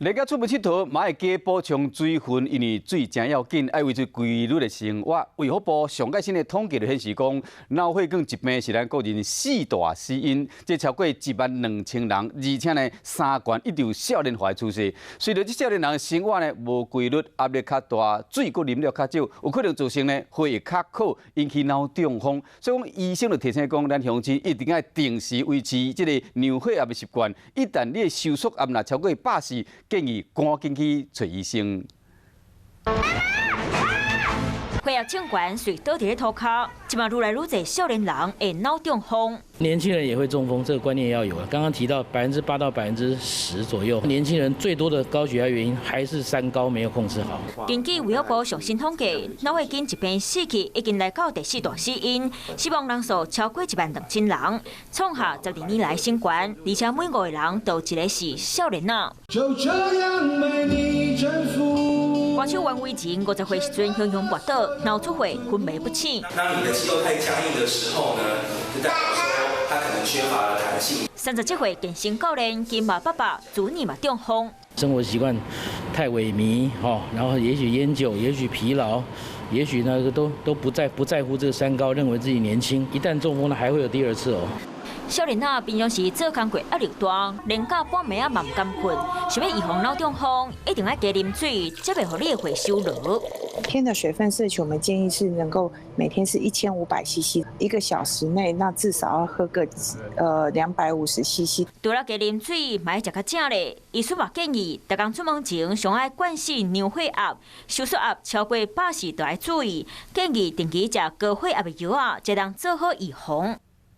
連家出門𨑨迌，嘛會記補充水分，因為水誠要緊，愛維持規律的生活。衛福部上蓋新的統計就顯示講，腦血管疾病是咱國人四大死因，這超過1萬2千人，而且呢，三懸一定有少年化的趨勢。隨著這少年人的生活呢無規律，壓力較大，水閣啉了較少，有可能造成呢血液較渴，引起腦中風。所以講，醫生就提醒講，咱鄉親一定愛定時維持這個量血壓的習慣。一旦你的收縮壓若超過140，建議趕緊去揣醫生。血壓正懸，隨倒佇咧塗跤，這馬愈來愈濟少年人會腦中風。年輕人也會中風，這個觀念要有。剛剛提到8%到10%左右，年輕人最多的高血壓原因還是三高沒有控制好。根據衛福部上新統計，腦血管疾病死去已經來到第四大死因，死亡人數超過1萬2千人，創下12年來新高。而且每五個人都有一個是少年仔。就這樣被你征服。歌手袁惟仁50歲時陣雄雄跋倒，腦出血，昏迷不醒。當你的肌肉太僵硬的時候呢，就代表說他可能缺乏了彈性。37歲健身教練金馬爸爸，子女嘛中風。生活習慣太萎靡，然後也許菸酒，也許疲勞，也許那個都不在乎這個三高，認為自己年輕，一旦中風呢，還會有第二次哦。少年仔平常時做工課壓力大，連到半暝仔嘛毋甘睏，想欲預防腦中風，一定愛加啉水，才袂予你的血收落。天的水分攝取，我們建議是能夠每天是1500 CC，一個小時內那至少要喝個250 CC。除了加啉水，嘛愛食較正咧。醫師嘛建議，逐工出門前上愛慣勢量血壓，收縮壓超過140就愛注意。建議定期食高血壓的藥仔，才能做好預防。